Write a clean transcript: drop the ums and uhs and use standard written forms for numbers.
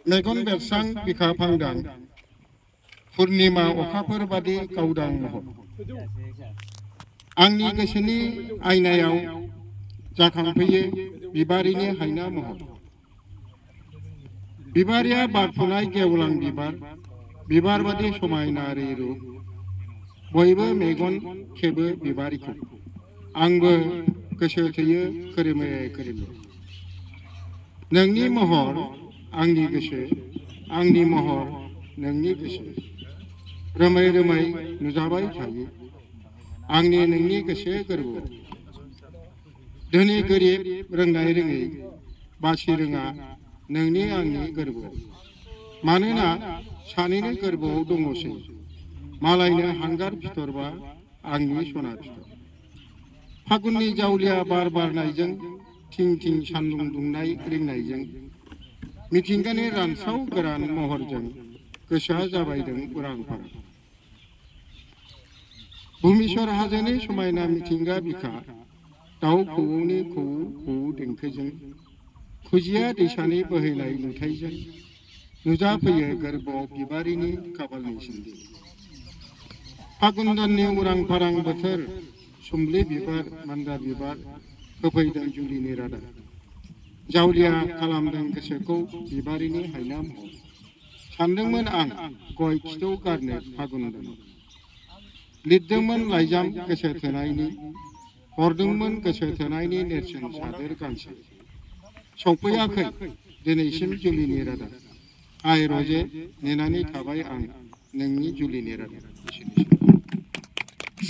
मेगन बेरसां बिखा फांदां पुर्णिमा अखाफोर बादि गावदां महर आंनि गोसोनि आयनायाव जाखांफैयो बिबारिनि हायना महर बिबारिया बारफुनाय गेवलां बिबार बादि समायना रिरु बयबो मेगन खेबो बिबारिखौ आंबो गोसो थैयो खोरोमो खोरोमो नोंनि महर आंनि गोसो आंनि महर नोंनि गोसो रोमै रोमै नुजाबाय थायो आंनि नोंनि गोसो गोरबोआव धोनि गोरिब रोंनाय रोङै बासि रोङा नोंनि आंनि गोरबोआव मानोना सानैनि गोरबोआव दङसै मालायनो हांगार फिथरबा आंनि सना फिथर फागुननि जावलिया बार बारनायजों थिं थिं सान्दुं दुंनाय रिंनायजों मिथिंगानि रानस्राव गोरान महरजों गोसोआ जाबायदों उरां फारां भुमिश्वर हाजोनि समायना मिथिंगा बिखा दाउ खौवौनि खौवौ खौवौ देंखोजों खुजिया दैसानि बोहैनाय नुथायजों नुजाफैयो गोरबोआव बिबारिनि खाफालनि सिन्दि फागुन दाननि उरां फारां बोथोर सुम्लि बिबार मान्दार बिबार होफैदों जुलिनि रादाब जावलिया खालामदों गोसोखौ बिबारिनि हायना महर सानदोंमोन आं गय खिथौ गारनो फागुन दानाव लिरदोंमोन लाइजाम गोसो थोनायनि हरदोंमोन गोसो थोनायनि नेरसोन सादोर गांसे सौफैयाखै दिनैसिम जुलिनि रादाब आइ रजे नेनानै थाबाय आं नोंनि जुलिनि रादाब।